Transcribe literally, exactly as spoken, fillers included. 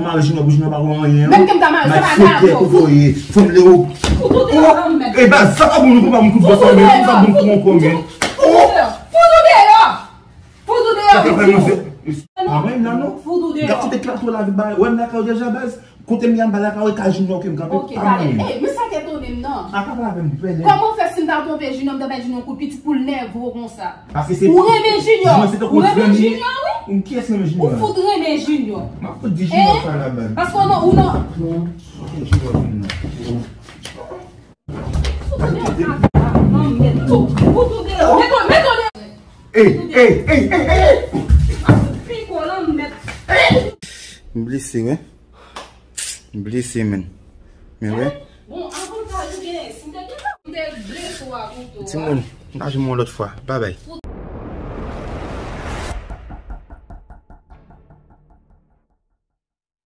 Mare Junior pou Junior pa wè anyen. Menm ke m ta mare, sa pa grav. Malfektè, kokoye, fanm lewo. Fout ou deyò, lanmèd. E baz, sa pa bon, nou konpa moun kout bò sa, men sa bon pou yon kòmè. Fout ou deyò. Fout ou deyò. Fout ou deyò. Sa ka fè nou se. Pa mwen la non. Fout ou deyò. Gade kote plato la vin ba. Wè m lakay ou deja baz. Kote m ye anba lakay ou e kay Junior ke m kanpe. Ok, pa mwen. Eh, men sa k etone m nan. A pa pale avè m, pèlè. Kòman fè si m ta twonpe Junior, m ta bay Junior kout pitit pou l nève w konsa? Paske se ou renmen Junior. Junior se tankou frè m li ye. Ou renmen Junior, wi. Ou kiyès renmen Junior? Ou fout renmen Junior. M ap fout di Junior sa la baz. Paske ou nan, ou nan. Junior vin nan. Fout ou deyò, kaka, lanmèd tou. Fout ou deyò. Met ou, met ou deyò. Ey, ey, ey, ey, ey. Piko lanmèd. M blese, wi. M blese, men. Men, wi. Bon, avantaj ou gen, si m te gen, m te blese w a kouto a. Timoun, n a jwenn yon lòt fwa. Babay.